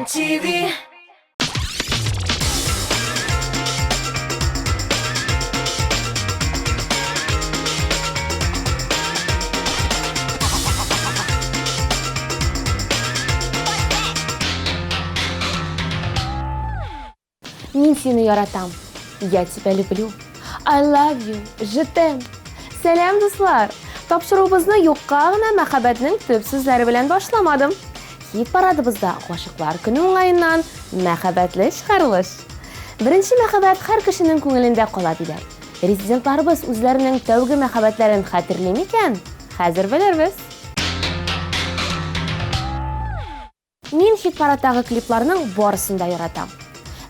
Казан ТВ. Мин сине яратам. Я тебя люблю. I love you. Je t'aime. Сәлам, дуслар! Тапшыруыбызны юкка гына мәхәббәтнең төп сүзләре белән башламадым. Хит парадыбызда гашыклар көне уңаеннан мәхәббәтле чыгарылыш. Беренче мәхәббәт һәр кешенең күңелендә кала диләр. Резидентларыбыз үзләренең тәүге мәхәббәтләрен хәтерли микән? Хәзер белербез. Мин хит-парадтагы клипларның барысын да яратам.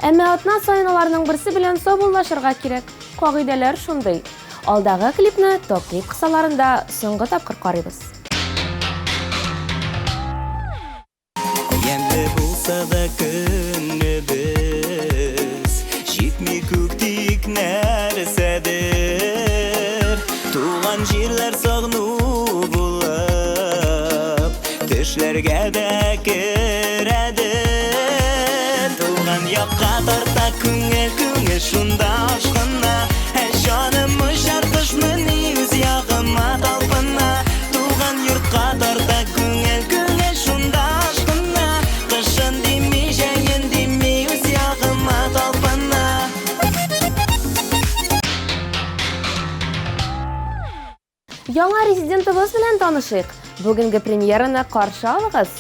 Әмма атна саен аларның берсе белән саубуллашырга кирәк. Кагыйдәләр шундый. Алдагы клипны топ-клип кысаларында соңгы тапкыр карыйбыз. Ямьле булса да көнебез, Җитми күк тик нәрсәдер. Туган җирләр сагыну булып, Төшләргә дә керәдер. Туган якка тарта күңел, күңел шунда ашкына. Ә җаным очар кошмыни, үз ягыма талпына. Туган йортка тарта күңел, күңел шунда ашкына. Кышын дими, җәен дими, үз ягыма талпына. Яңа резидентыбыз белән танышыйк. Бүгенге премьераны каршы алыгыз.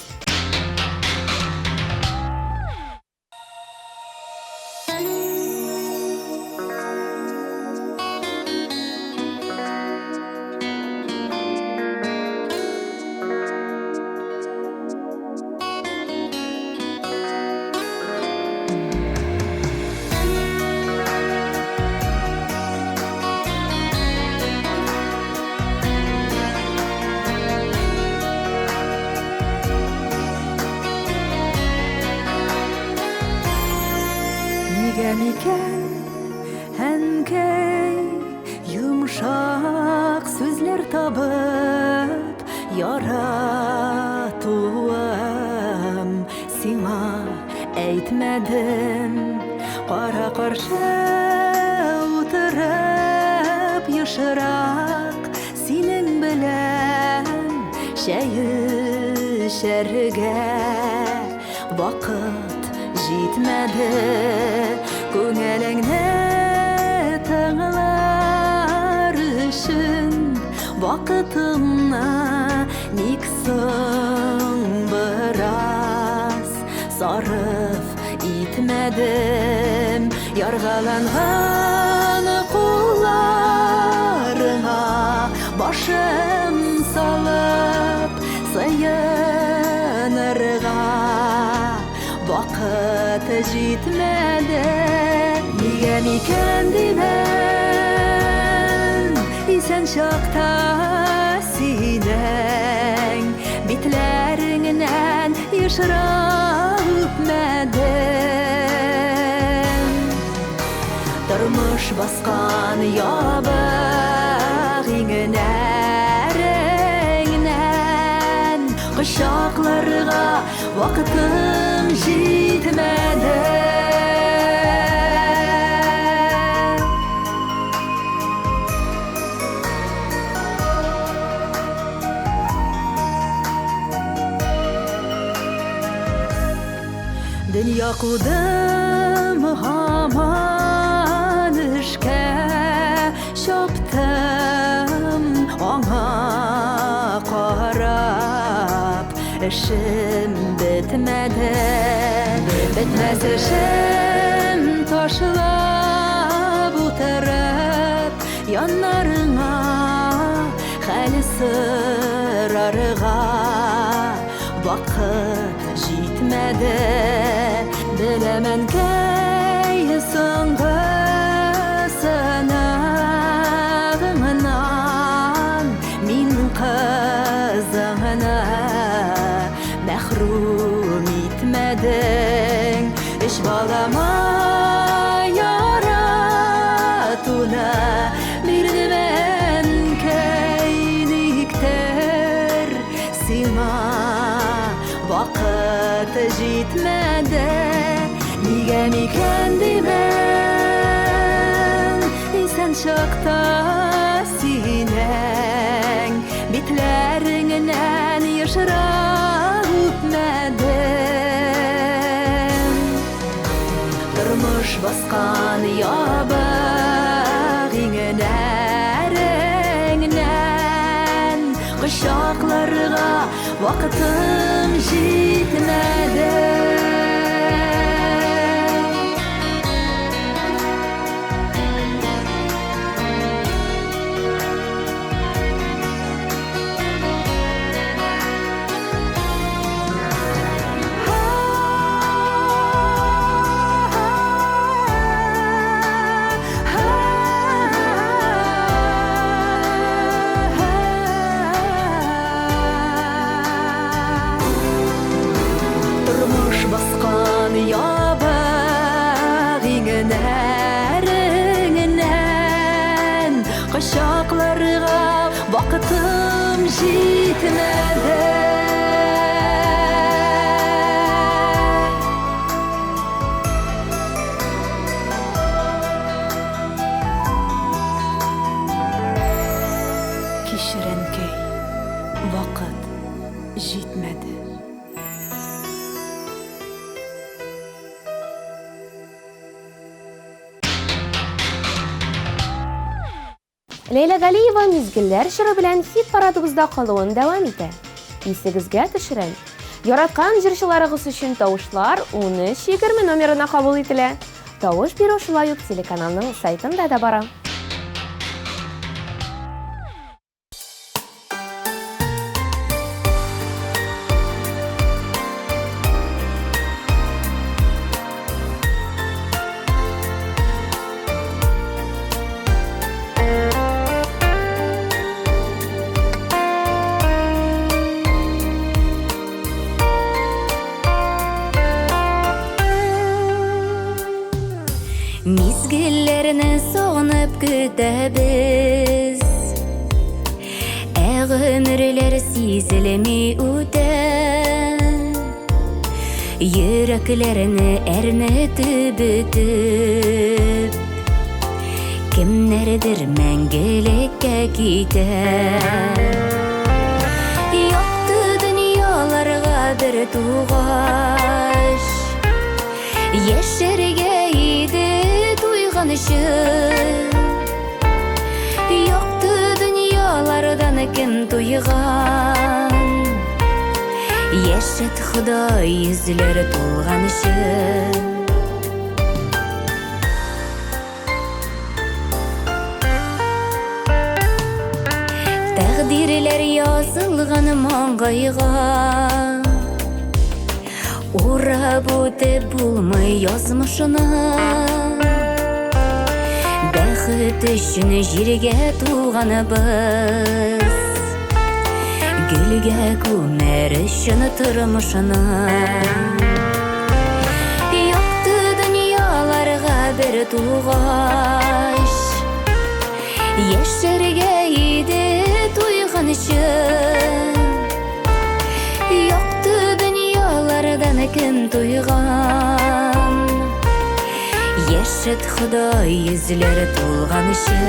Нигә микән, әнкәй, йомшак сүзләр табып, яратуым сиңа әйтмәдем. Кара каршы утырып, ешрак синең белән чәй эчәргә вакыт җитмәде. Күңелеңне тыңлар өчен вакытымны ник соң бераз сарыф итмәдем. Яргаланган кулларыңа башым салып сыенырга вакыт җитмәде. Нигә микән димен, исән чакта синең битләреңнән ешрак үпмәдем. Тормыш баскан ябык иңнәреңнән кочакларга вакытым җитмәде. Дөнья кудым һаман эшкә чаптым, аңа карап эшем бетмәде. Бетмәс эшем ташлап утырып, яннарыңа хәл сорарга вакыт җитмәде. Беләм, әнкәй, соңгы сынавыңнан мин кызыңны мәхрүм итмәдең. Өч балама яратуны бирдем, әнкәй, никтер сиңа вакыт җитмәде. Нигә микән димен, исән чакта синең битләреңнән ешрак үпмәдем. Тормыш баскан ябык иңнәреңнән кочакларга вакытым җитмәде. Тормыш баскан ябык иңнәреңнән кочакларга вакытым җитмәде. Кичер, әнкәй, вакыт җитмәде. Ләйлә Галиева мизгелләр чоры белән хит парадыбызда калуын дәвам итә. Исегезгә төшерәм. Яраткан җырчыларыгыз өчен тавышлар 13-20 номерына кабул ителә. Тавыш бирү шулай ук телеканалның сайтында да бара. Мизгелләрне сагынып көтәбез, Ә гомерләр сизелми үтә. Йөрәкләрне әрнетеп бөтеп, Кемнәрдер мәңгелеккә китә. Якты дөньяларга бер тугач, Яшәргә иде туйганчы. Якты дөньялардан кем туйган, Яшәт Ходай йөзләр тулганчы. Тәкъдирләр язылган маңгайга, Урап үтеп булмый язмышны. Бәхет өчен җиргә туганыбыз, Гөлгә күмәр өчен тормышны. Якты дөньяларга бер тугач, Яшәргә иде туйганчы. Якты дөньялардан кем туйган, Яшәт Ходай йөзләр тулганчы.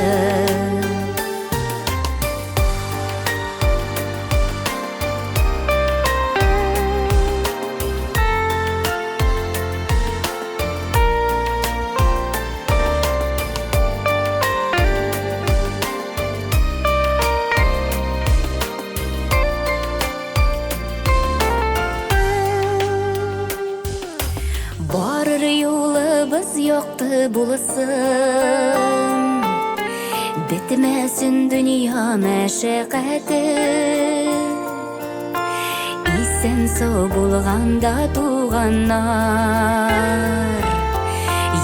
Барыр юлыбыз якты булсын, Бетмәсен дөнья мәшәкате. Исән сау булганда туганнар,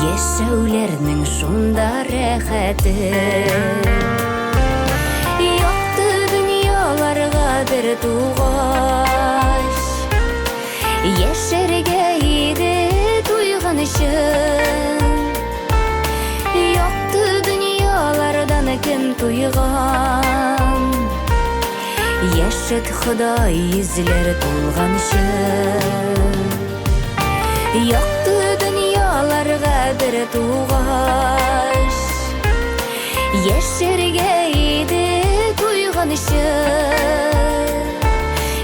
Яшәүләрнең шунда рәхәте. Якты дөньяларга бер тугач, Яшәргә иде туйганчы. Якты дөньялардан кем туйган, Яшәт Ходай йөзләр тулганчы. Якты дөньяларга бер тугач, Яшәргә иде туйганчы.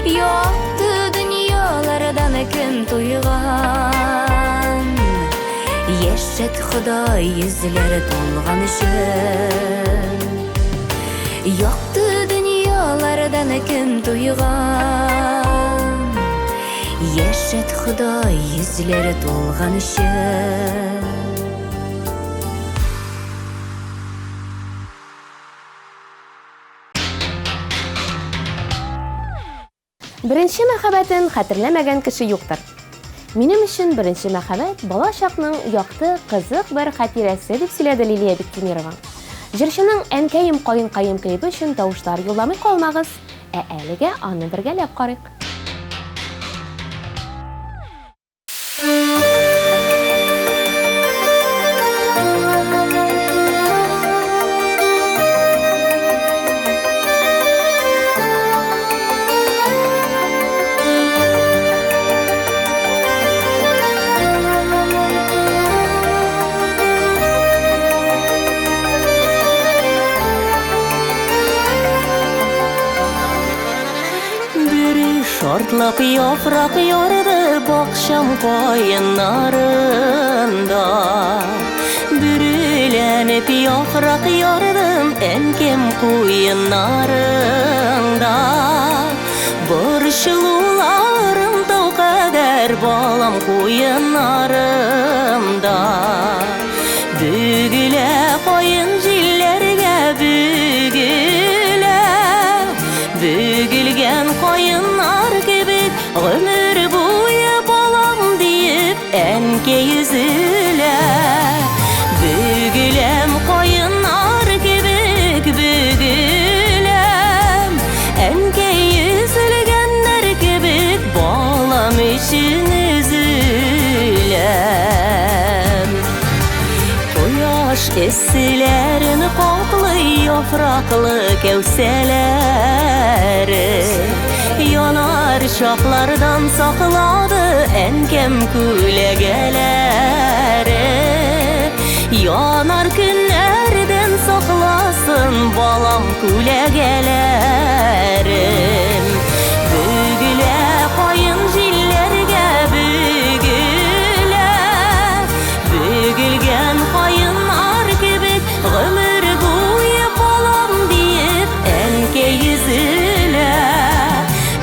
Якты дөньялардан кем туйган, Яшәт Ходай йөзләре тулганчы. Якты дөньялардан кем туйган, Яшәт Ходай йөзләре тулганчы. Беренче мәхәббәтен хәтерләмәгән кеше юктыр. Минем өчен беренче мәхәббәт бала чакның якты, кызык бер хатирәсе, дип сөйләде Лилия Биктимирова. Җырчының Әнкәем каенкаем клибы өчен тавышлар юлламый калмагыз. Ә әлегә аны бергәләп карыйк. Бөре шартлап яфрак ярды бакчам каеннарында. Бөреләнеп яфрак ярдым әнкәм куеннарында. Борчылуларым тау кадәр балам куеннарымда. Бөгелә каен җилләргә бөгелә, Бөгелгән каеннар кебек гомер буе балам диеп әнкәй өзелә. Бөгеләм каеннар кебек бөгеләм, Әнкәй өзелгәннәр кебек балам өчен өзеләм. Кояш эсселәрен каплый яфраклы кәүсәләре. Янар чаклардан саклады әнкәм күләгәләре. Янар көннәрдән сакласын балам күләгәләрем. Бөгелә каен җилләргә бөгелә, Бөгелгән каеннар кебек гомер буе балам диеп әнкәй өзелә.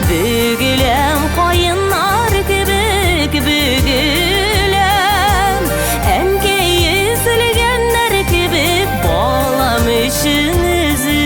Бөгеләм каеннар кебек бөгеләм, Әнкәй өзелгәннәр кебек балам өчен өзеләм.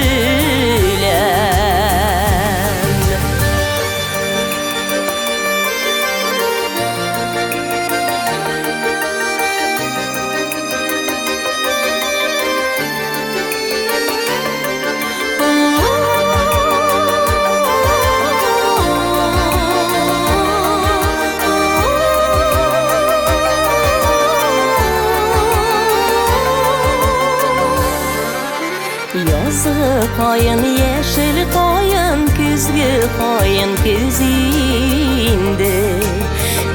Язгы каен, яшел каен, көзге каен, көз инде.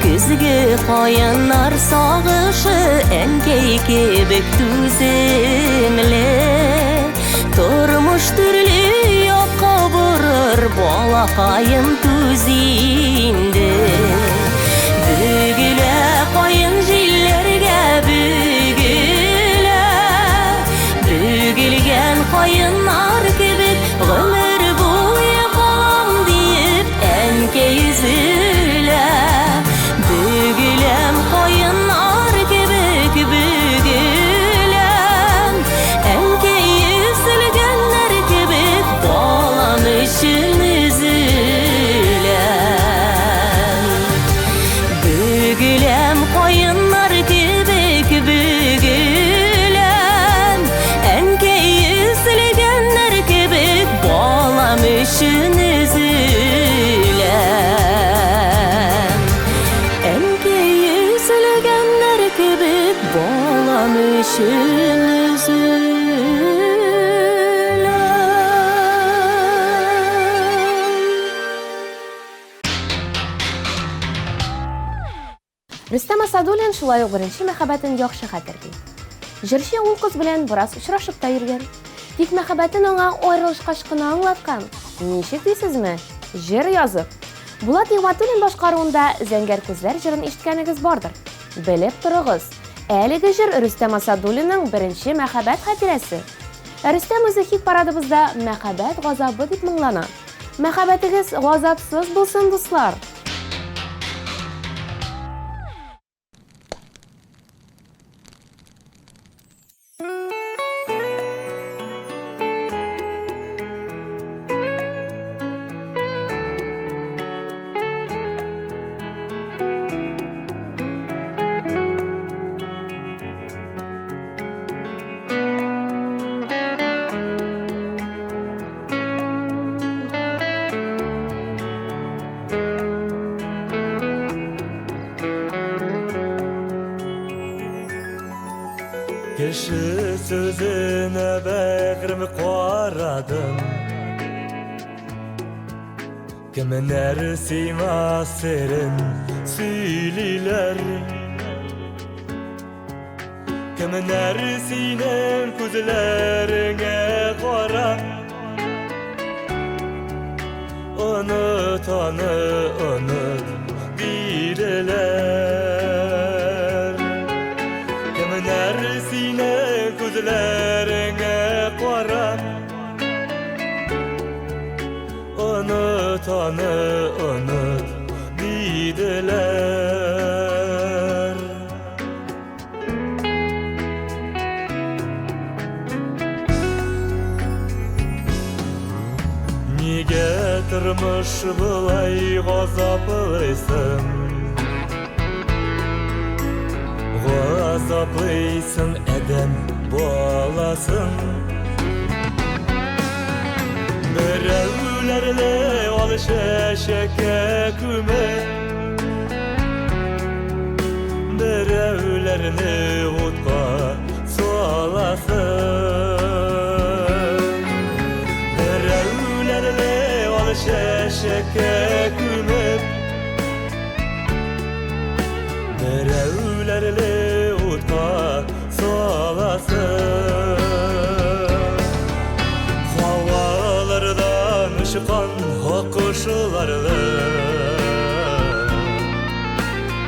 Көзге каеннар сагышы әнкәй кебек түземле. Тормыш төрле якка борыр, балакаем түз инде. Бөгелә каен җилләргә бөгелә, Бөгелгән каеннар кебек гомер буе балам диеп әнкәй өзелә. Бөгеләм каеннар кебек бөгеләм, Әнкәй өзелгәннәр кебек балам өчен өзеләм. Бөгеләм каеннар кебек бөгеләм, Әнкәй өзелгәннәр кебек балам өчен өзеләм. Әнкәй өзелгәннәр кебек балам өчен өзеләм. Рөстәм Асадуллин шулай ук беренче мәхәббәтен яхшы хәтерли. Җырчы ул кыз белән бераз очрашып та йөргән. Тик мәхәббәтен аңа аерылышкач кына аңлаткан. Ничек дисезме? Җыр язып. Булат Нигъмәтуллин башкаруында Зәңгәр күзләр җырын ишеткәнегез бардыр. Белеп торыгыз, әлеге җыр Рөстәм Асадуллинның беренче мәхәббәт хатирәсе. Ә Рөстәм үзе хит-парадыбызда Мәхәббәт газабы дип моңлана. Мәхәббәтегез газапсыз булсын, дуслар! Кеше сүзенә бәгърем карадым. Кемнәр сиңа серен сөйлиләр? Кемнәр синең күзләреңә карап Оныт аны, оныт диделәр. Кемнәр синең күзләреңә карап Оныт аны, оныт диделәр. Нигә тормыш болай газаплыйсың? Газаплыйсың адәм баласын. Берәүләрне ал чәчәккә күмеп, Берәүләрне утка саласың. Берәүләрне ал чәчәккә күмеп, Берәүләрне утка саласың. Һавалардан очкан аккошларны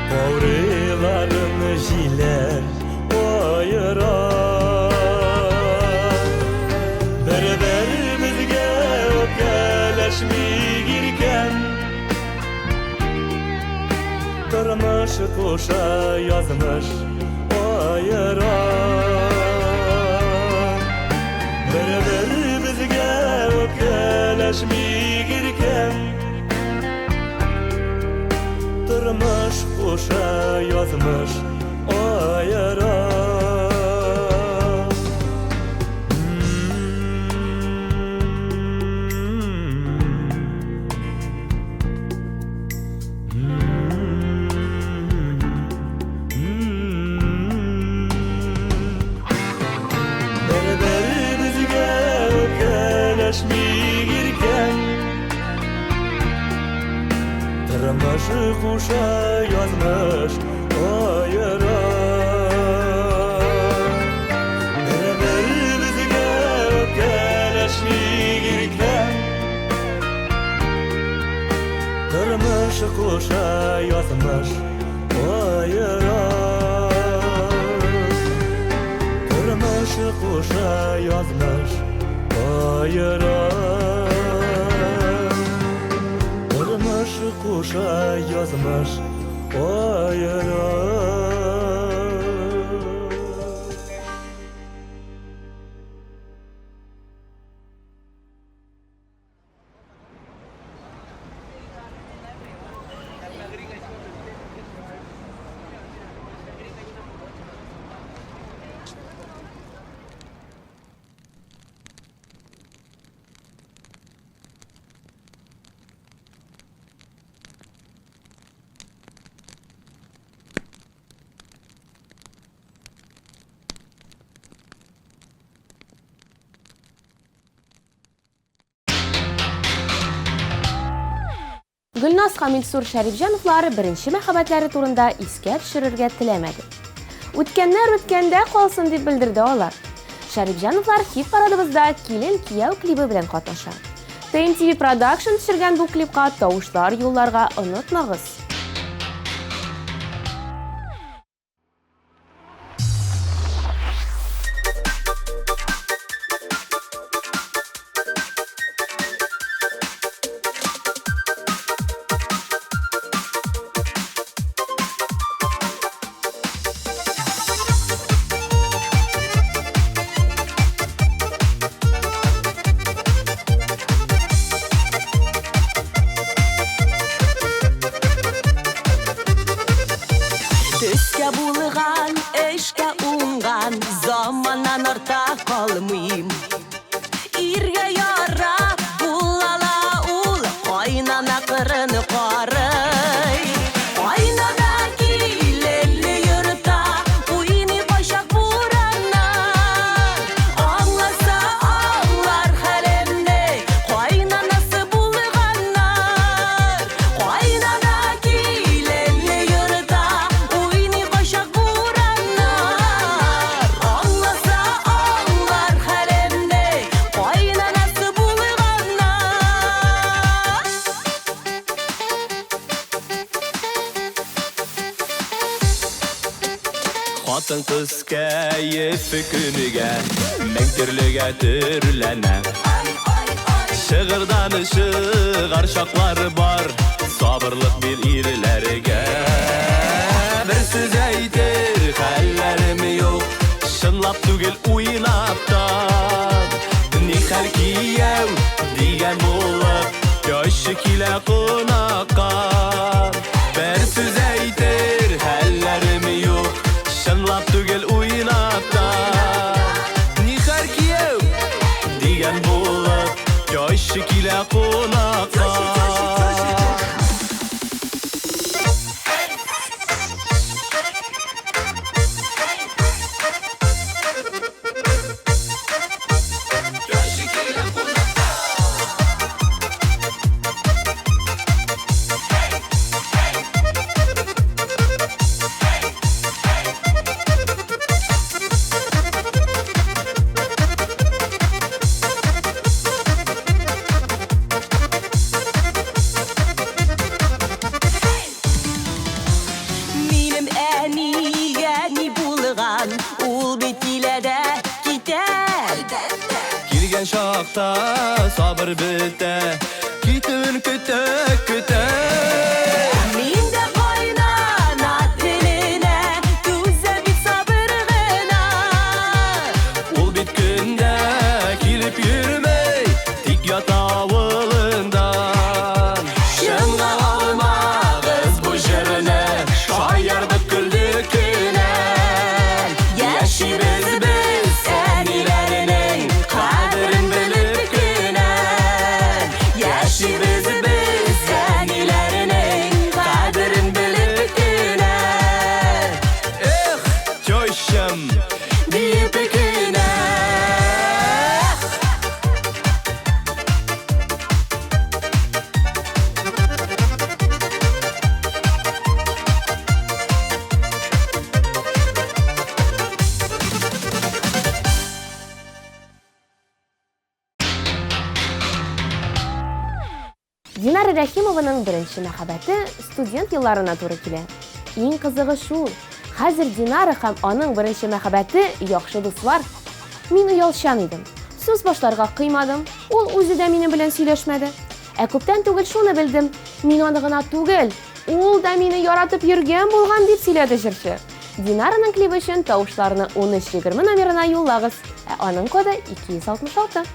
Каурыйларын җилләр аера. Бер-беребезгә үпкәләшми иркән, Тормыш куша, язмыш аера. Бер-беребезгә үпкәләшми иркән, Тормыш куша, язмыш аера. Бер-беребезгә үпкәләшми иркән, Тормыш куша, язмыш аера. Бер-беребезгә үпкәләшми иркән, Тормыш куша, язмыш аера. Тормыш куша, язмыш аера. Тормыш куша, язмыш аера. Гөлназ һәм Илсур Шәрифҗановлар беренче мәхәббәтләре турында искә төшерергә теләмәде. Үткәннәр үткәндә калсын дип белдерде алар. Шәрифҗановлар хит-парадыбызда Килен-кияү клибы белән катнаша. TMTV Production төшергән бу клипка тавышлар юлларга онытмагыз. Төскә булган, эшкә уңган, заманнан арта калмыйм. Иргә ярап булала ул, кайнана кырын карый. Кайнана киленле йортта, уйный кайчак бураннар. Аңласа аңлар хәлемне, кайнанасы булганнар. Кайнана киленле йортта, уйный кайчак бураннар. Аңласа аңлар хәлемне, кайнанасы булганнар. Хатын-кыз кәефе көнегә мең төрлегә төрләнә. Шыгырдан чыгар чаклары бар, сабырлык бир ирләргә. Бер сүз әйтер хәлләрем юк, чынлап түгел уйнап та. Ни хәл кияү дигән булып, яшы килә кунакка. Бер сүз әйтер хәлләрем юк, чынлап түгел уйнап та. Ни хәл кияү дигән булып, яшы килә кунакка. Минем әнигә ни булган, ул бит килә дә китә. Килгән чакта сабыр бетә, китүен көтә, көтә. Мин дә кайнана теленә түзә бит сабыр гына. Ул бит көндә килеп йөрмәй, тик ята авылында. Чынга алмагыз бу җырны, шаярдык көлдек кенә. Яшибез без әниләрнең кадерен белеп кенә. Яшибез без әниләрнең кадерен белеп кенә. Эх, тещам, Диеп кенә. Динара Рәхимованың беренче мәхәббәте студент елларына туры килә. Иң кызыгы шул, хәзер Динара һәм аның беренче мәхәббәте яхшы дуслар. Мин оялчан идем. Сүз башларга кыймадым. Ул үзе дә минем белән сөйләшмәде. Ә күптән түгел шуны белдем. Мин аны гына түгел, ул да мине яратып йөргән булган дип сөйләде җырчы. Динараның клибы өчен тавышларны 1320 номерына юллагыз. Ә аның коды 266.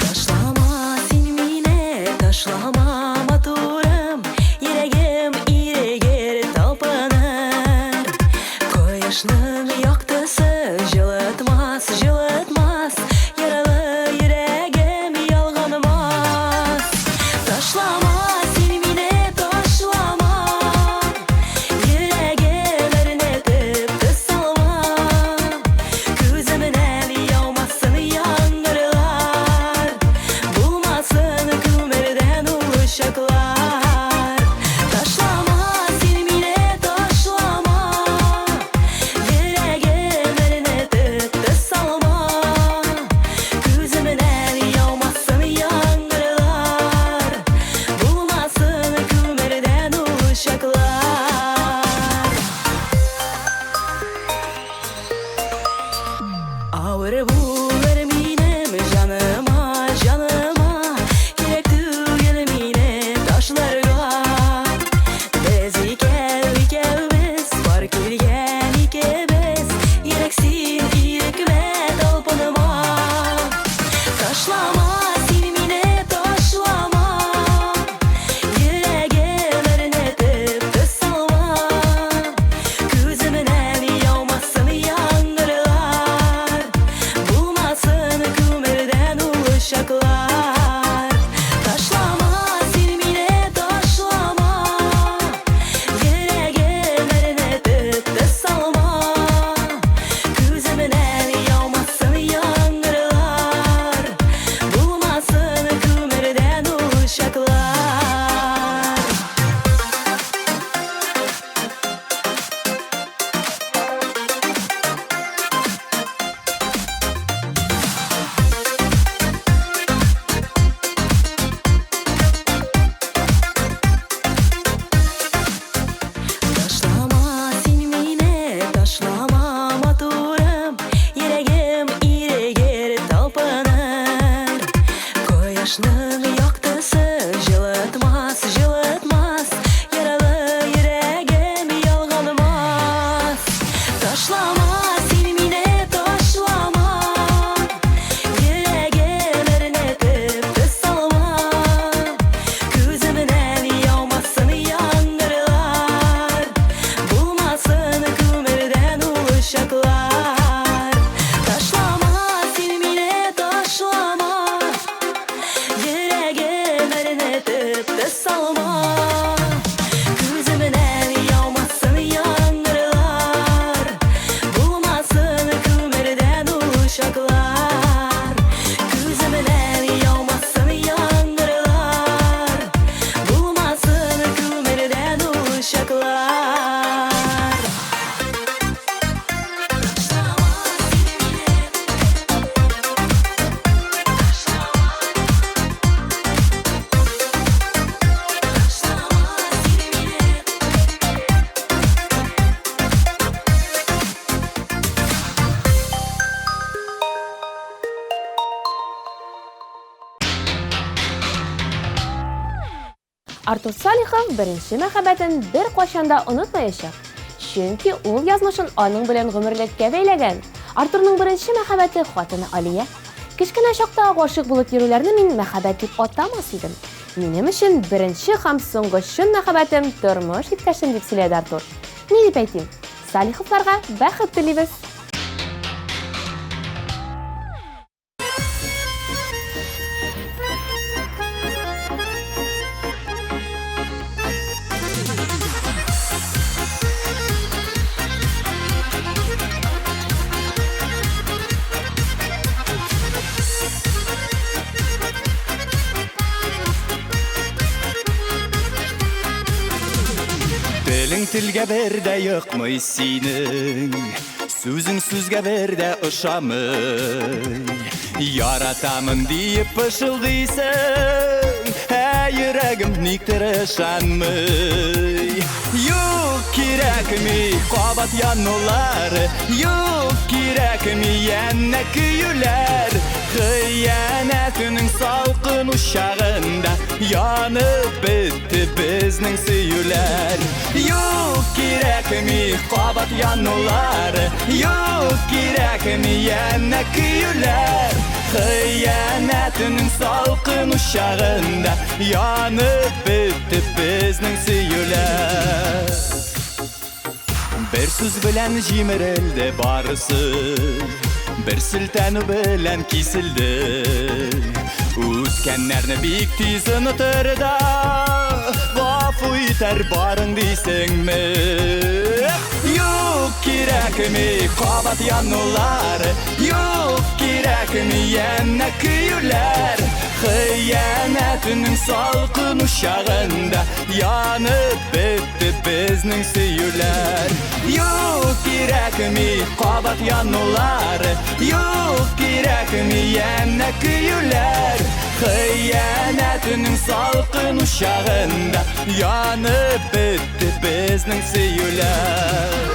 Ташламагыз Кояшның яктысы җылытмас, җылытмас, яралы йөрәгем ялганмас. Ташлама син мине, ташлама, йөрәгем әрнетеп төс салма. Күземнән яумасын яңгырлар, булмасын күмердән ул учаклар. Ташлама син мине, ташлама, йөрәгем әрнетеп төс салма. Күземнән яумасын яңгырлар, булмасын күмердән ул учаклар. Авыр булыр минем җаныма, җаныма, кирәк түгел мине ташларга. Без икәү икәүбез, бар килгән икебез, йөрәк син ирекмә талпынма. Ташлама син мине, ташлама, йөрәгем әрнетеп төс салма. Күземнән яумасын яңгырлар, булмасын күмердән ул учаклар. Ташлама син мине, ташлама, йөрәгем әрнетеп төс салма. Күземнән яумасын яңгырлар, булмасын күмердән ул учаклар. Ташлама син мине, ташлама, матурым, йөрәгем ирегер талпыныр. Кояшның яктысы җылытмас, җылытмас, яралы йөрәгем ялганмас. Ташлама син мине, ташлама, йөрәгем әрнетеп төс салма. Күземнән яумасын яңгырлар, булмасын күмердән ул учаклар. Ташлама син мине, ташлама, йөрәгем әрнетеп төс салма. Күземнән яумасын яңгырлар, булмасын күмердән ул учаклар. Күземнән яумасын яңгырлар, булмасын күмердән ул учаклар. Артур Салихов беренче мәхәббәтен беркайчан да онытмаячак. Чөнки ул язмышын аның белән гомерлеккә бәйләгән. Артурның беренче мәхәббәте хатыны Алия. Кечкенә чакта гашыйк булып йөрүләрне мин мәхәббәт дип атамас идем. Минем өчен беренче һәм соңгы чын мәхәббәтем тормыш иптәшем дип сөйләде Артур. Ни дип әйтим? Салиховларга бәхет телибез. Телең телгә бер дә йокмый синең, Сүзең сүзгә бер дә ошамый. Яратамын диеп пышылдыйсың, Ә йөрәгем никтер ышанмый. Юк, кирәкми кабат янулар, Юк, кирәкми янә көюләр. Хыянәтенең салкын учагында Янып бетте безнең сөюләр. Юк, кирәкми кабат янулар, Юк, кирәкми янә көюләр. Хыянәтенең салкын учагында Янып бетте безнең сөюләр. Бер сүз белән җимерелде барысы, Бер селтәнү белән киселде. Үткәннәрне бик тиз онытыр да, Гафу итәр барың дисеңме? Юк, кирәкми кабат янулар, Юк, кирәкми янә көюләр. Хыянәтнең салкын учагында Янып бетте безнең сөюләр. Юк, кирәкми кабат янулар, Юк, кирәкми янә көюләр. Хыянәтнең салкын учагында Янып бетте безнең сөюләр.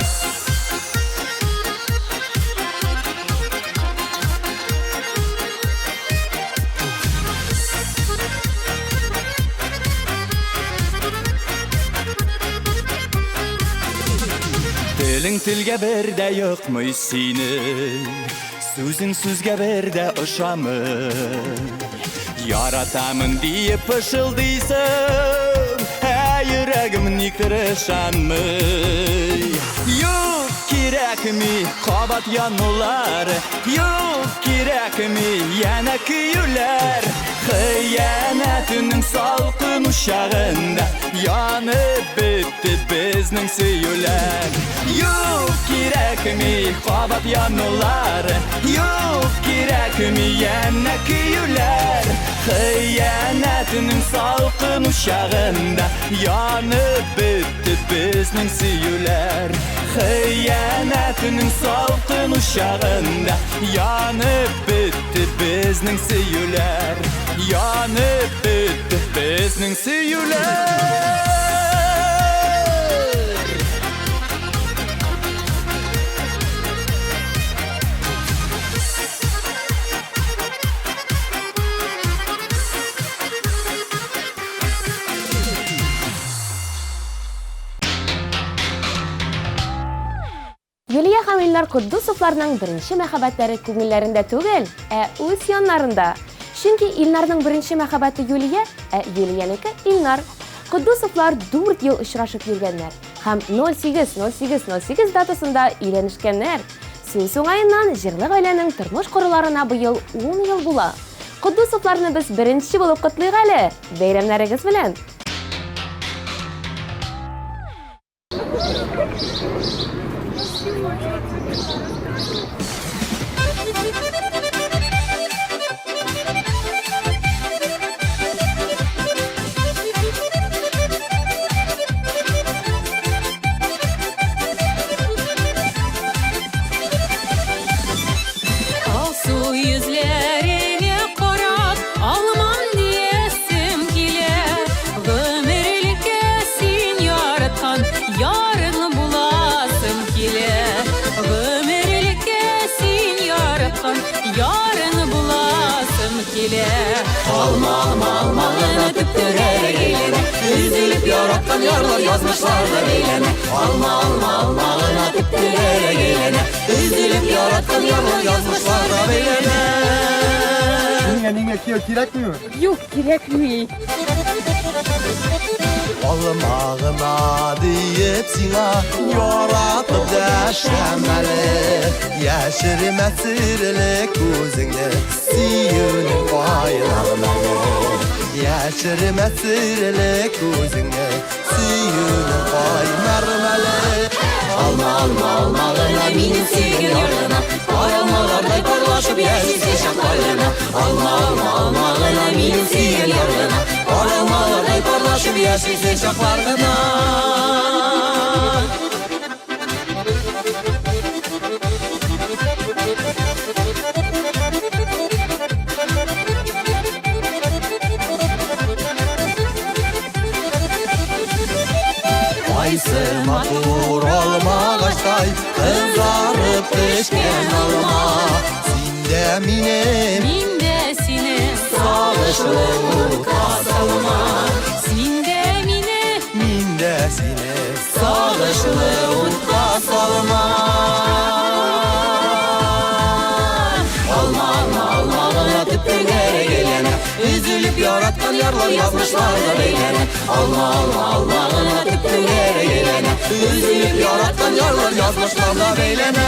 Телең телгә бер дә йокмый синең, Сүзең сүзгә бер дә ошамый. Яратамын диеп пышылдыйсың, Ә йөрәгем никтер ышанмый. Юк, кирәкми кабат янулар, Юк, кирәкми янә көюләр. Хыянәтнең салкын учагында Янып бетте безнең сөюләр. Юк, кирәкми кабат янулар, Юк, кирәкми янә көюләр. Хыянәтнең салкын учагында Янып бетте безнең сөюләр. Хыянәтнең салкын учагында Янып бетте безнең сөюләр. Янып бетте безнең сөюләр. Юлия һәм Илнар Котдусовларның беренче мәхәббәтләре күңелләрендә түгел, ә үз яннарында. Чөнки Илнарның беренче мәхәббәте Юлия, ә Юлиянеке Илнар. Котдусовлар 4 ел очрашып йөргәннәр һәм 08.08.08 датасында өйләнешкәннәр. Сүз уңаеннан, җырлы гаиләнең тормыш коруларына быел 10 ел була. Котдусовларны без беренче булып котлыйк әле! Бәйрәмнәрегез белән! Алсу йөзләреңә карап, алмам диясем килә. Гомерлеккә син яраткан ярың буласым килә. Гомерлеккә син яраткан ярың буласым килә. Алма, алма, алма гына төптөрәк әйләнә. Өзелеп яраткан ярлар язмышларга бәйләнә. Алма, алма, алма гына төптөрәк әйләнә. Өзелеп яраткан ярлар язмышларга бәйләнә. Синең әниеңә кияү кирәкмиме? Юк, кирәкми. Алма гына диеп сиңа яратып дәшәм әле. Яшермә серле күзеңне, сөюнең кайнар мәле. Яшермә серле күзеңне, сөюнең кайнар мәле. Алма, алма, алма гына минем сөйгән яр гына. Пар алмалардай парлашып яшисе чаклар гына. Алма, алма, алма гына минем сөйгән яр гына. Пар алмалардай парлашып яшисе чаклар гына. Кайсы матур алмагачтай кызарып пешкән алма. Син дә минем Мин дә сине сагышлы утка салма. Син дә мине Мин дә сине сагышлы утка салма. Алма, алма, алма гына төп түгәрәк әйләнә. Өзелеп яраткан яраткан ярлар язмышларда бәйләнә. Алма, алма, алма гына төп-түгәрәк әйләнә. Өзелеп яраткан ярлар язмышларда бәйләнә.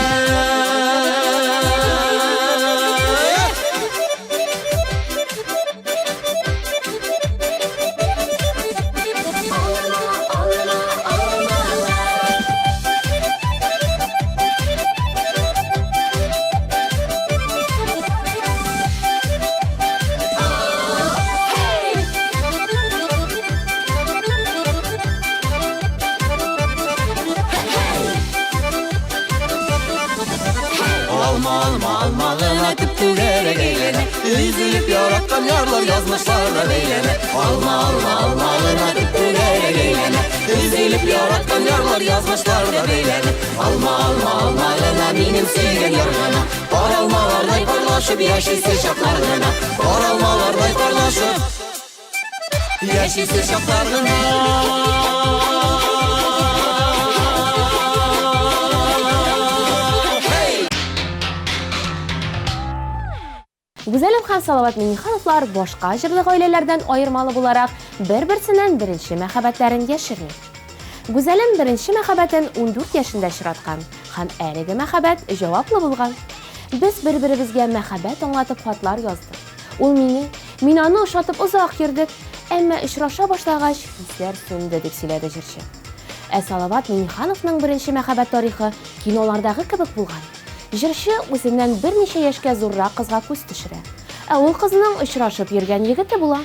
Алма, алма, алма гына төп-түгәрәк әйләнә. Өзелеп яраткан ярлар язмышларда бәйләнә. Алма, алма, алма гына төп-түгәрәк әйләнә. Өзелеп яраткан ярлар язмышларда бәйләнә. Алма, алма, алма гына минем сөйгән яр гына. Пар алмалардай парлашып яшисе чаклар гына. Пар алмалардай парлашып яшисе чаклар гына. Гүзәлем һәм Салават Миңнехановлар башка җырлы гаиләләрдән аермалы буларак, бер-берсеннән беренче мәхәббәтләрен яшерми. Гүзәлем беренче мәхәббәтен 14 яшендә очраткан һәм әлеге мәхәббәт җаваплы булган. Без бер-беребезгә мәхәббәт аңлатып хатлар яздык. Ул мине, мин аны ошатып озак йөрдек, әмма очраша башлагач, хисләр сүнде, дип сөйләде җырчы. Ә Салават Миңнехановның беренче мәхәббәт тарихы кинолардагы кебек булган. Җырчы үзеннән берничә яшькә зуррак кызга күз төшерә. Ә ул кызның очрашып йөргән егете була.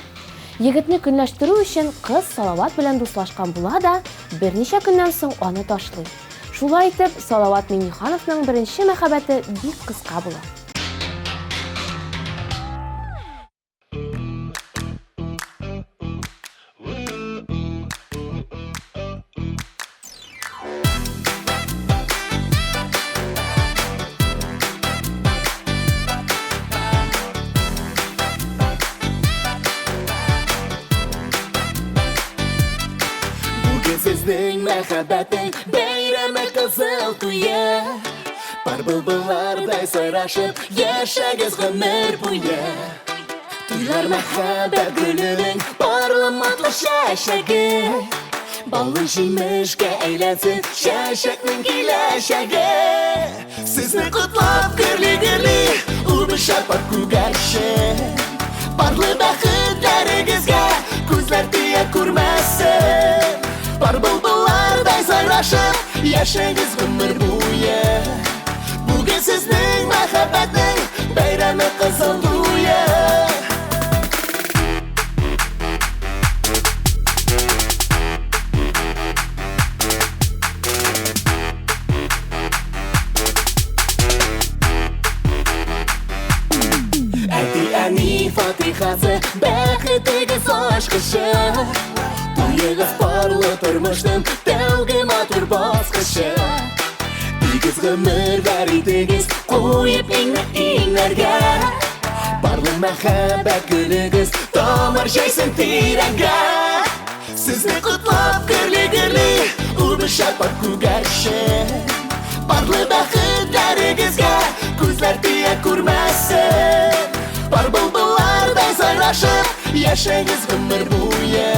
Егетне көнләштерү өчен кыз Салават белән дуслашкан була да, берничә көннән соң аны ташлый. Шулай итеп, Салават Миңнехановның беренче мәхәббәте бик кыска була. Бүген сезнең мәхәббәтнең бәйрәме кызыл туе. Пар былбыллардай сайрашып яшәгез гомер буе. Туйлар мәхәббәт гөленең парлы матлы чәчәге. Баллы җимешкә әйләнсен чәчәкнең киләчәге. Сезне котлап гөрли-гөрли үбешә пар күгәрчен. Парлы бәхетләрегезгә күзләр тия күрмәсен. Пар былбыллардай сайрашып яшәгез гомер буе. Бүген сезнең мәхәббәтнең бәйрәме кызыл туе. Әти-әни фатихасы, бәхетегез ачкычы. Туегыз парлы тормышның тәүге матур баскычы. Тигез гомерләр итегез, куеп иңне иңнәргә. Парлы мәхәббәт гөлегез тамыр җәйсен тирәнгә. Сезне котлап гөрли-гөрли үбешә пар күгәрчен. Парлы бәхетләрегезгә күзләр тия күрмәсен. Пар былбыллардай сайрашып яшәгез гомер буе.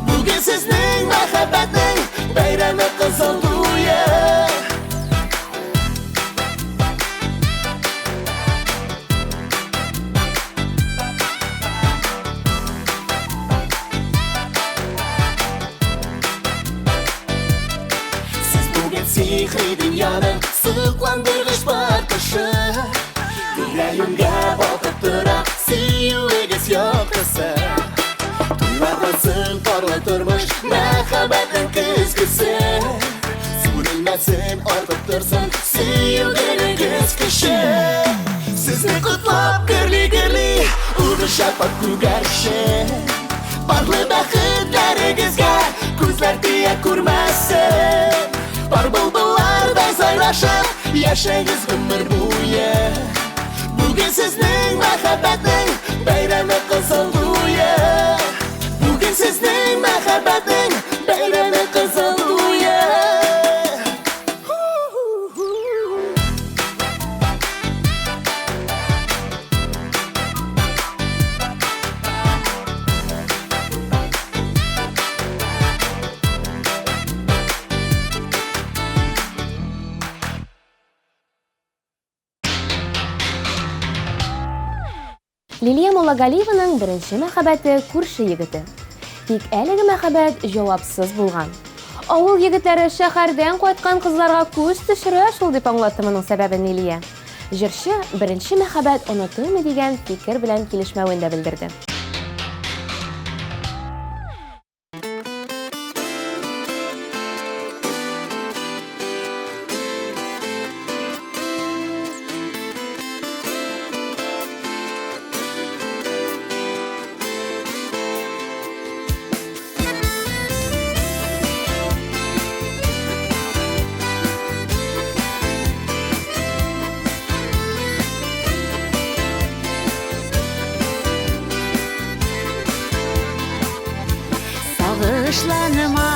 Бүген сезнең мәхәббәтнең бәйрәме кызыл туе. Сез бүген сихри дөньяның сокландыргыч балкышы. Тирә-юньгә балкып тора сөюегез яктысы. Туйлардан соң парлы тормыш мәхәббәтнең көзгесе. Сүрелмәсен, артып торсын сөю гөлегез көче. Сезне котлап гөрли-гөрли үбешә пар күгәрчен. Парлы бәхетләрегезгә күзләр тия күрмәсен. Пар былбыллардай сайрашып яшәгез гомер буе. Бүген сезнең мәхәббәтнең бәйрәме кызыл туе. Бүген сезнең мәхәббәтнең бәйрәме кызыл туе. Лилия Муллагалиеваның беренче мәхәббәте күрше егете. Тик әлеге мәхәббәт җавапсыз булган. Авыл егетләре шәһәрдән кайткан кызларга күз төшерә шул, дип аңлатты моның сәбәбен Лилия. Җырчы беренче мәхәббәт онытылмый дигән фикер белән килешмәвен дә белдерде. Сагышланма,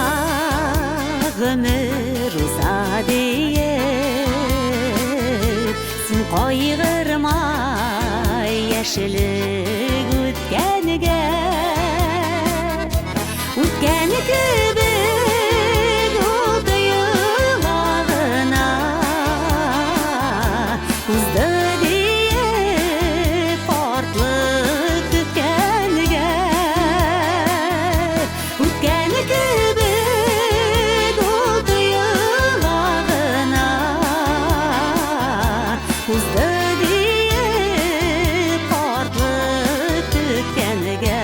гомер уза диеп, Син кайгырма, яшьлек үткәнгә. Үткән кебек ул тоела гына, Узды диеп картлык көткәнгә. Үткән кебек ул тоела гына, Узды диеп картлык көткәнгә.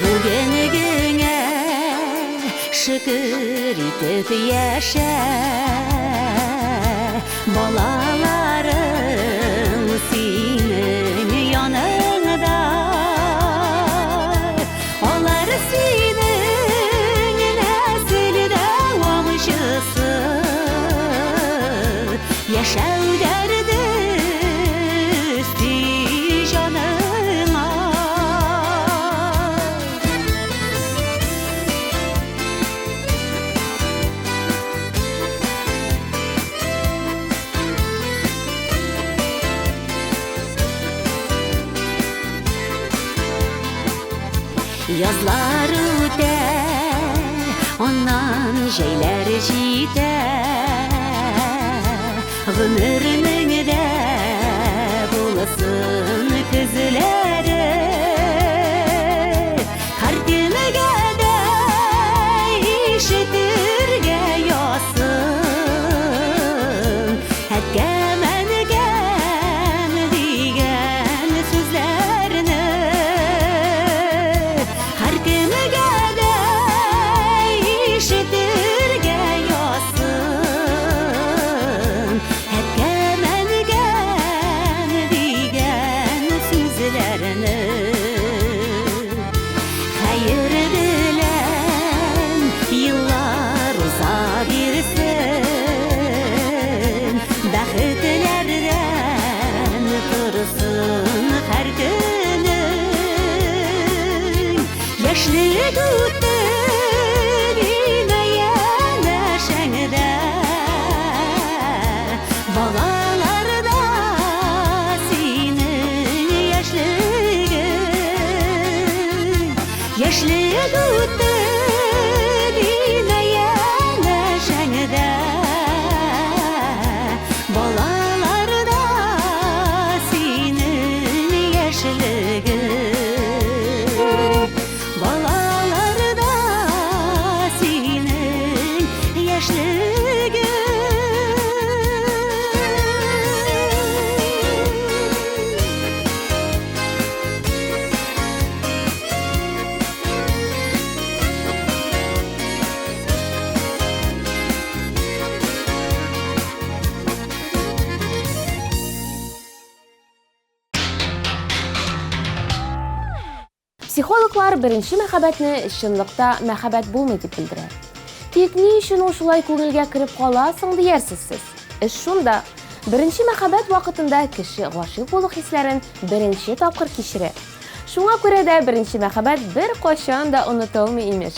Бүгенгеңә шөкер итеп яшә, Балаларың синең яныңда, Алар синең нәсел дәвамчысы, Яшәү дәрде өсти җаныңа. Язлар үтә, аннан җәйләр җитә. Гомернең дә булсын көзләре. Һәркемгә дә ишетергә язсын. Әткәм, әнкәм дигән сүзләрне. Һәркемгә дә ишетергә язсын. Әткәм, әнкәм дигән сүзләрне. Хәер белән еллар уза бирсен, Бәхетләрдән торсын һәр көнең. Яшьлек үтте димә янәшәңдә, Балаларда синең яшьлегең. Яшьлек үтте димә янәшәңдә, Балаларда синең яшьлегең. Балаларда синең яшьлегең. Психологлар беренче мәхәббәтне чынлыкта мәхәббәт булмый дип белдерә. Тик ни өчен ул шулай күңелгә кереп кала соң диярсез сез? Эш шунда, беренче мәхәббәт вакытында кеше гашыйк булу хисләрен беренче тапкыр кичерә. Шуңа күрә дә беренче мәхәббәт беркайчан да онытылмый, имеш.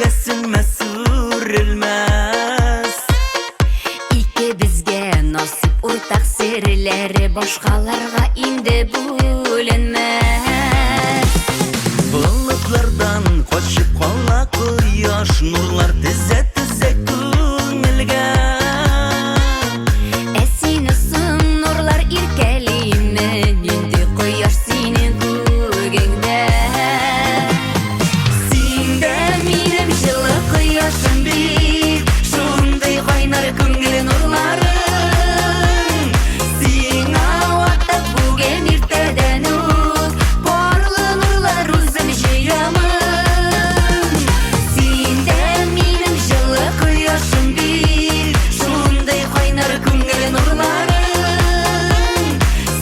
дә сүнмәс, сүрелмәс. Икебезгә насыйп уртак серләре башкаларга инде бүленмәс. Болытлардан качып кала кояш, нурлар тезә-тезә күңелгә. Ә сине соң нурлар иркәлиме, нинди кояш синең күгеңдә? Син дә минем җылы кояшым бит, шундый кайнар күңел нурларың. Сиңа атап бүген иртәдән үк парлы нурлар үзем җыямын. Син дә минем җылы кояшым бит, шундый кайнар күңел нурларың.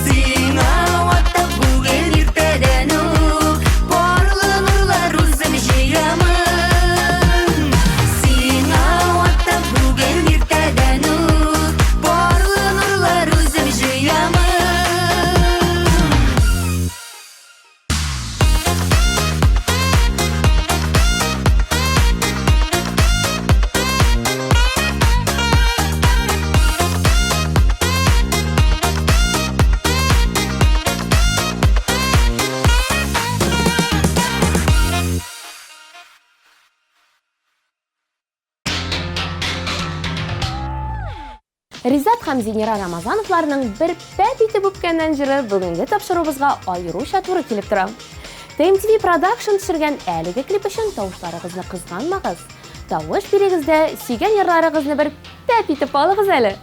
Сиңа атап бүген иртәдән үк парлы нурлар үзем җыямын. Сиңа атап бүген иртәдән үк парлы нурлар үзем җыямын. Ризат һәм Зинира Рамазановларның бер пәп итеп үпкәннән җыры бүгенге тапшыруыбызга аеруча туры килеп тора. TMTV Production төшергән әлеге клип өчен тавышларыгызны кызганмагыз. Тавыш бирегез дә сөйгән ярларыгызны бер пәп итеп алыгыз әле.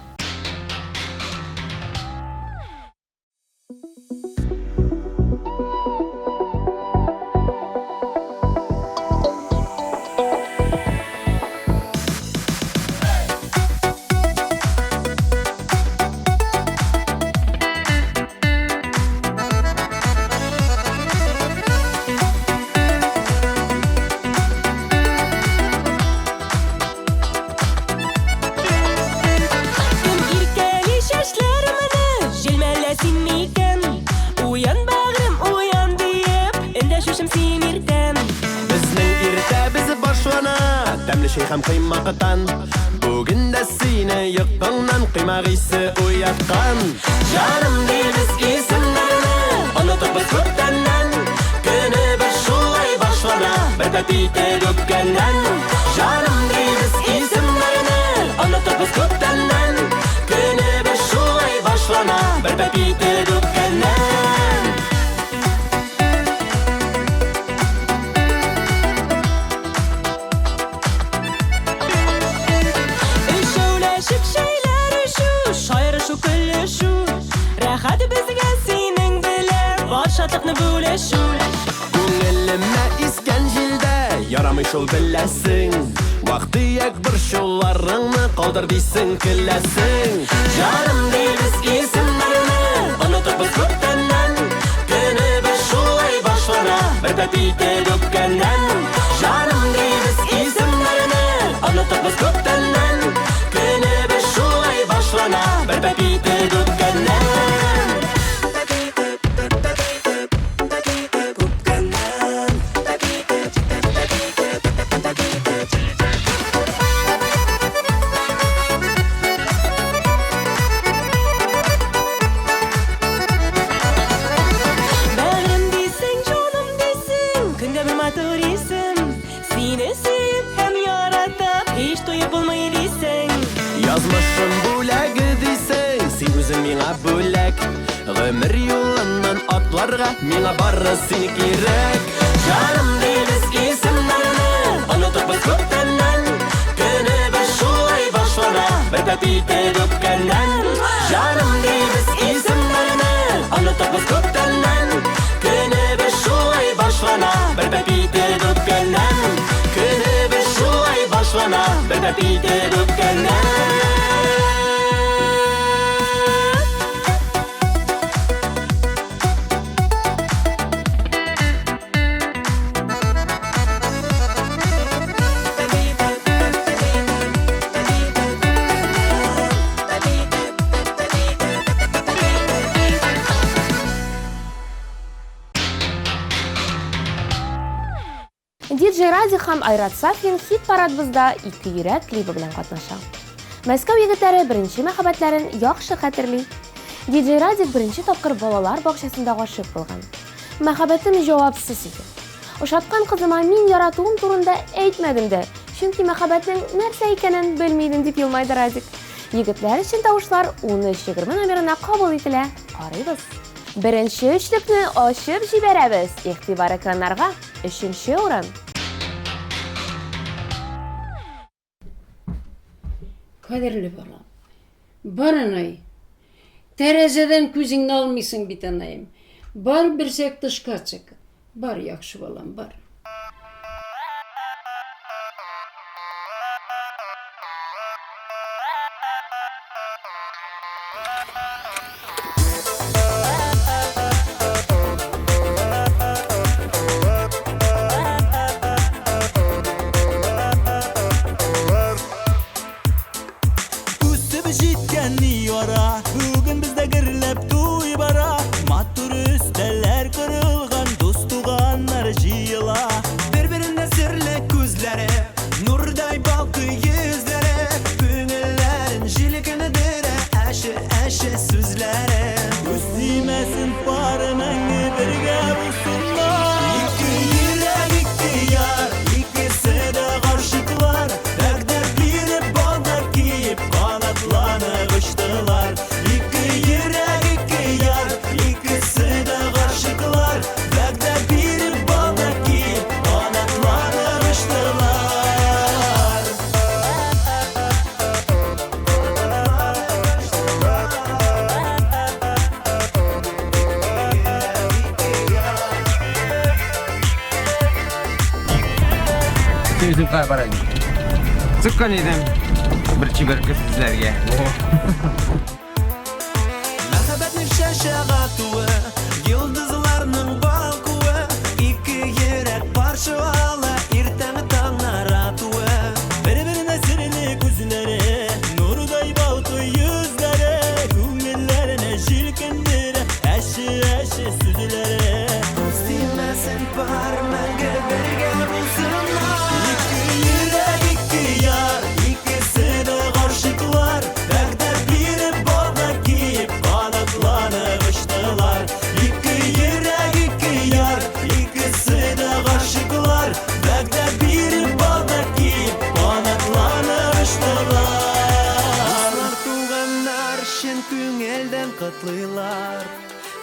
Кем иркәли чәчләремне, җилмәлә син микән? Уян, бәгърем, уян диеп, эндәшүчем син иртән. Безнең иртәбез башлана тәмле чәй һәм коймактан. Бүген дә сине йокыңнан коймак исе уяткан. Җаным дибез исемнәрне, онытып без күптәннән. Көнебез шулай башлана, бер пәп итеп үпкәннән. Җаным дибез исемнәрне, онытып без күптәннән. Көнебез шулай башлана, бер пәп итеп үпкәннән. Өчәүләшеп чәйләр эчү, шаярышу, көлешү. Рәхәт безгә синең белән бар шатлыкны бүлешү. Күңелемә искән җилдә ярамый шул беләсең. Вак-төяк борчуларыңны калдыр дисең, көләсең. Җаным дибез исемнәрне, онытып без күптәннән. Көнебез шулай башлана, бер пәп итеп үпкәннән. Җаным дибез исемнәрне, онытып без күптәннән. Көнебез шулай башлана, бер пәп итеп үпкәннән. Бәгърем дисең, җаным дисең, көндә бер матур исем. Сине сөеп һәм яратып, һич туеп булмый дисең. Язмышым бүләге дисең, син үзең миңа бүләк. Гомер юлыннан атларга миңа бары син кирәк. Җаным дибез исемнәрне, онытып без күптәннән. Көнебез шулай башлана, бер пәп итеп үпкәннән. Җаным дибез исемнәрне, онытып без күптәннән. Көнебез шулай башлана, бер пәп итеп үпкәннән. Көнебез шулай башлана, бер пәп итеп үпкәннән. DJ Радик һәм Айрат Сафин хит-парадыбызда Ике йөрәк клибы белән катнаша. Мәскәү егетләре беренче мәхәббәтләрен яхшы хәтерли. Диджей Радик беренче тапкыр балалар бакчасында гашыйк булган. Мәхәббәтем җавапсыз иде. Ошаткан кызыма мин яратуым турында әйтмәдем дә, чөнки мәхәббәтнең нәрсә икәнен белми идем, дип елмайды Радик. Егетләр өчен тавышлар 13-20 номерына кабул ителә. Карыйбыз. Беренче өчлекне ачып җибәрәбез. Игътибар экраннарга. Өченче урын. Кадерле балам. Бар, анай. Тәрәзәдән күзеңне алмыйсың бит, анаем. Бар берсәк тышка чык. Бар, яхшы балам, бар. Үсеп җиткән яра, бүген бездә гөрләп туй бара. Матур өстәлләр корылган, дус туганнар җыела. Бер-беренә серле күзләре, нурдай балкый йөзләре, күңелләрен җилкендерә әче-әче сүзләре. Күз тимәсен пары мәңге бергә булсыннар. Ике йөрәк, ике яр, икесе дә гашыйклар. Вәгъдә биреп, балда киеп, канатланып очтылар. Ике йөрәк, ике яр, икесе дә гашыйклар. Вәгъдә биреп, балда киеп, канатланып очтылар. Син үзең кая бара идең? Чыккан идем бер чибәр кыз эзләргә. Мәхәббәтнең чәчәк атуы, йолдызларның балкуы, ике йөрәк пар чуала, иртәнге таңнар атуы. Бер-беренә серле күзләре, нурдай балкый йөзләре, күңелләрне җилкендерә әче-әче сүзләре. Күз тимәсен пар мәңге бергә булсыннар. Ике йөрәк, ике яр, икесе дә гашыйклар. Вәгъдә биреп, балда киеп, канатланып очтылар. Ике йөрәк, ике яр, икесе дә гашыйклар. Вәгъдә биреп, балда киеп, канатланып очтылар. Дуслар, туганнар чын күңелдән котлыйлар.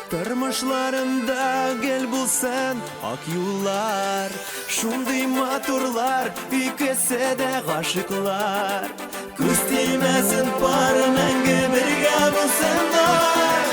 Тормышларында гел булсын ак юллар. Шундый матурлар, икесе дә гашыйклар. Күз тимәсен пар мәңге бергә булсыннар.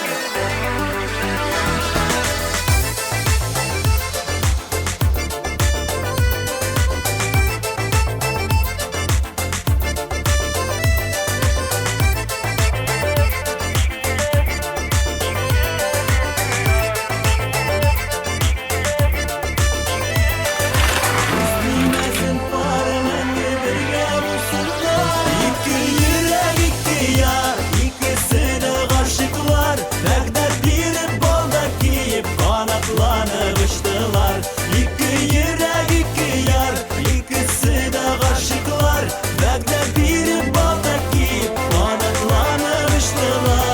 Тимәсен пар мәңге бергә булсыннар. Ике йөрәк, ике яр, икесе дә гашыйклар. Вәгъдә биреп, балда киеп, канатланып очтылар. Ике йөрәк, ике яр, икесе дә гашыйклар. Вәгъдә биреп, балда киеп, канатланып очтылар.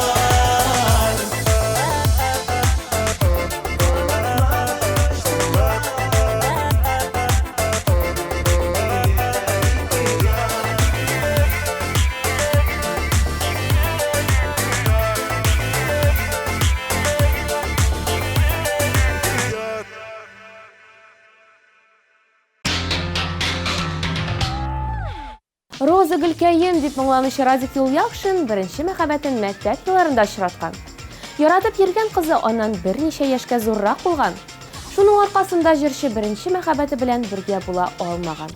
Роза гөлкәем дип моңланучы Радик Юлъякшин беренче мәхәббәтен мәктәп елларында очраткан. Яратып йөргән кызы аннан берничә яшькә зуррак булган. Шуның аркасында җырчы беренче мәхәббәте белән бергә була алмаган.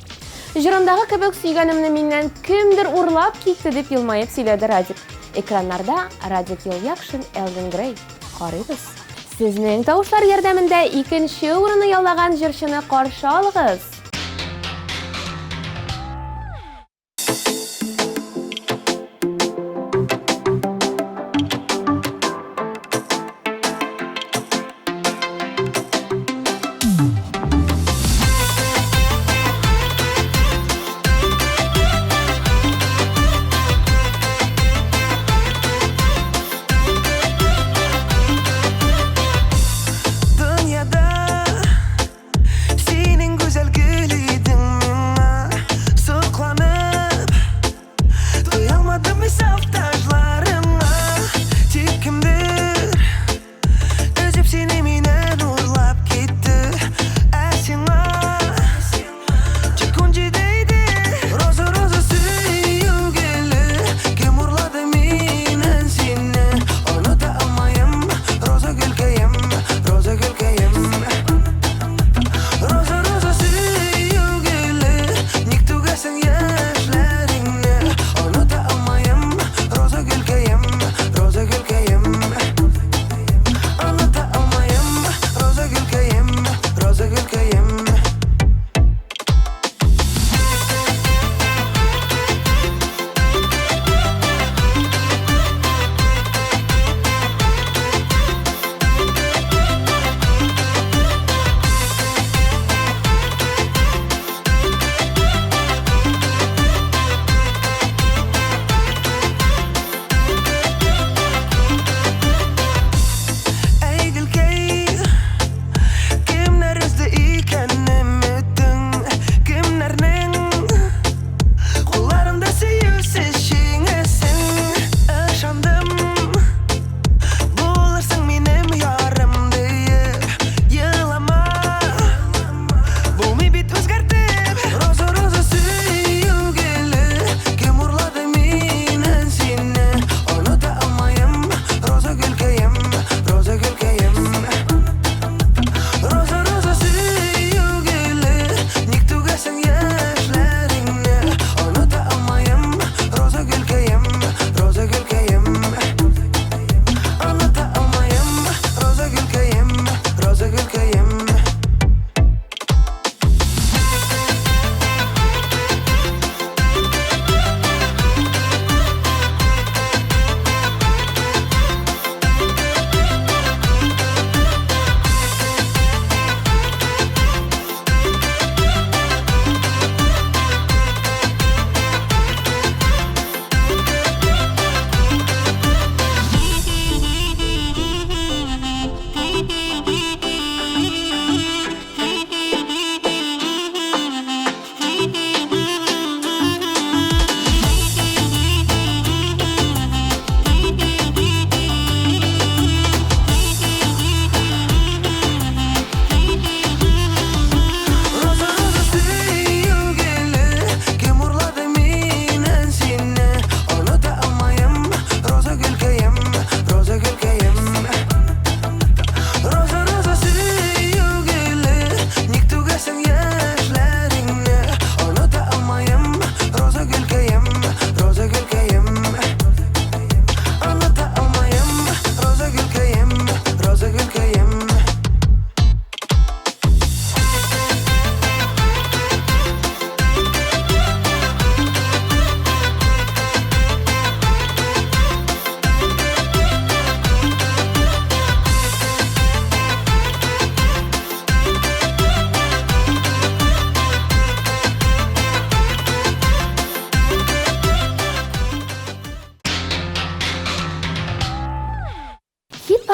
Җырындагы кебек сөйгәнемне миннән кемдер урлап китте дип елмаеп сөйләде Радик. Экраннарда Радик Юлъякшин, Элвин Грей. Карыйбыз. Сезнең тавышлар ярдәмендә икенче урынны яулаган җырчыны каршы алыгыз.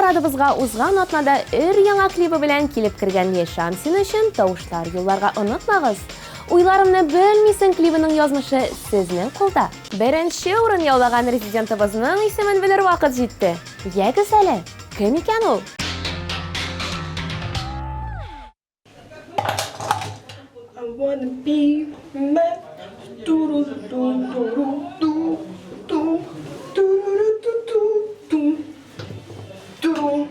парадыбызга узган атнада өр-яңа клибы белән килеп кергән Лия Шамсина өчен тавышлар юлларга онытмагыз. Уйларымны белмисең клибының язмышы сезнең кулда. Беренче урын яулаган резидентыбызның исемен белер вакыт җитте. Ягез әле, кем икән ул? I wanna be man. Ту-ру-ту-ту-ру-ту, ту, ту-ру-ру-ту-ту, ту, туру.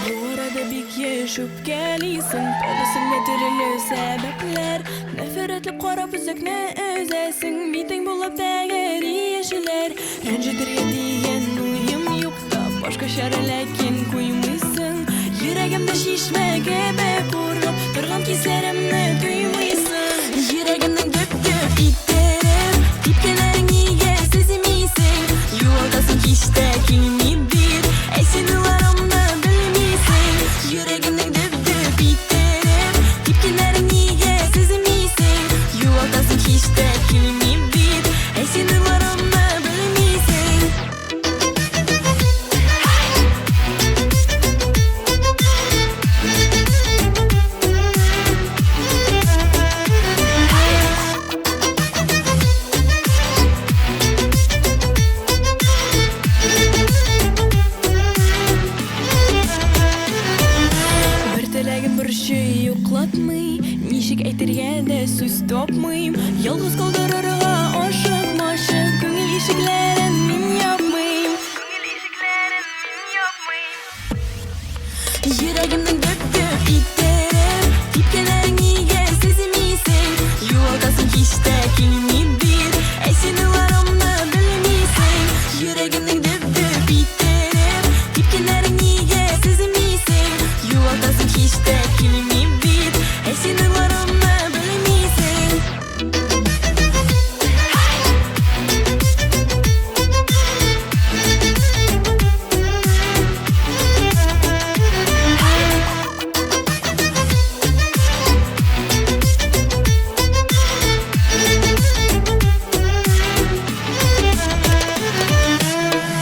Бу арада бик еш үпкәлисең, Табасың да төрле сәбәпләр. Нәфрәтле карап үзәкне өзәсең, Битең булып тәгәри яшьләр. Рәнҗетергә дигән уем юк та, Башка чара ләкин куймыйсың. Йөрәгемдә чишмә кебек куркып Торган хисләремне тоймыйсың. Йөрәгемнең дөп-дөп иттереп Типкәләрен нигә сизмисең? Югалтасың һич тә килми бит, Әй син уйларымны белмисең. Йөрәгемнең дөп-дөп иттереп Типкәләрен нигә сизмисең? Югалтасың һич тә килми бит, Әй син уйларымны белмисең. Бер теләгем борчый, йоклатмый, Ничек әйтергә дә сүз тапмыйм. Ялгыз калдырырга ашыкмачы, Күңел ишекләрен мин япмыйм. Йөрәгемнең дөп-дөп иттереп Типкәләрен нигә сизмисең? Югалтасың һич тә килми бит, Әй син уйларымны белмисең. Йөрәгемнең дөп-дөп иттереп Типкәләрен нигә сизмисең? Югалтасың һич тә килми бит, Әй син уйларымны белмисең.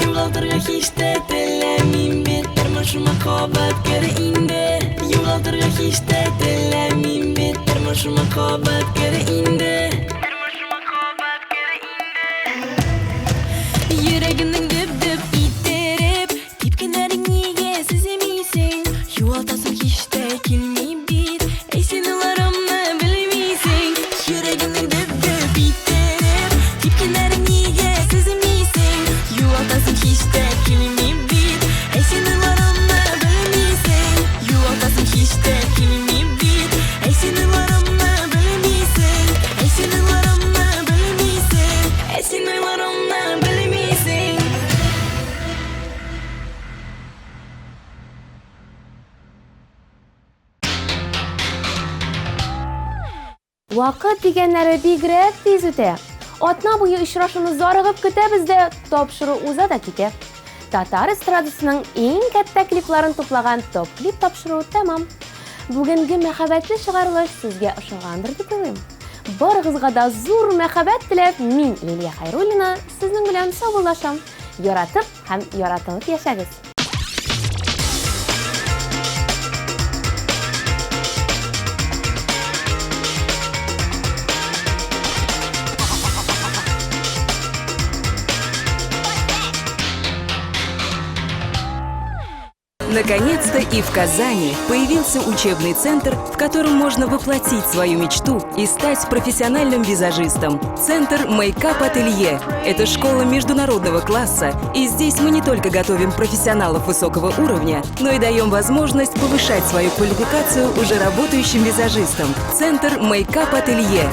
Югалтырга һич тә теләмим бит, Тормышыма кабат кер инде. Югалтырга һич тә теләмим бит, Тормышыма кабат кер инде. Йөрәгемнең дөп-дөп иттереп Типкәннәрен нигә сизмисең? Югалтасың һич тә килми бит, Әй син уйларымны белмисең. Йөрәгемнең дөп-дөп иттереп Типкәннәрен нигә сизмисең? Югалтасың һич тә килми бит, Әй син уйларымны белмисең. Югалтасың һич тә килми бит, Әй син уйларымны белмисең. Әй син уйларымны белмисең. Әй син уйларымны белмисең. Вакыт дигәннәре бигрәк тиз үтә. Атна буе очрашуны зарыгып көтәбез дә, тапшыру уза да китә. Татар эстрадасының иң кәттә клипларын туплаган топ-клип тапшыруы тәмам. Бүгенге мәхәббәтле чыгарылыш сезгә ошагандыр дип уйлыйм. Барыгызга да зур мәхәббәт теләп, мин, Лилия Хәйруллина, сезнең белән саубуллашам. Яратып һәм яратылып яшәгез! Наконец-то и в Казани появился учебный центр, в котором можно воплотить свою мечту и стать профессиональным визажистом. Центр Мейкап Ателье – это школа международного класса, и здесь мы не только готовим профессионалов высокого уровня, но и даем возможность повышать свою квалификацию уже работающим визажистам. Центр Мейкап Ателье.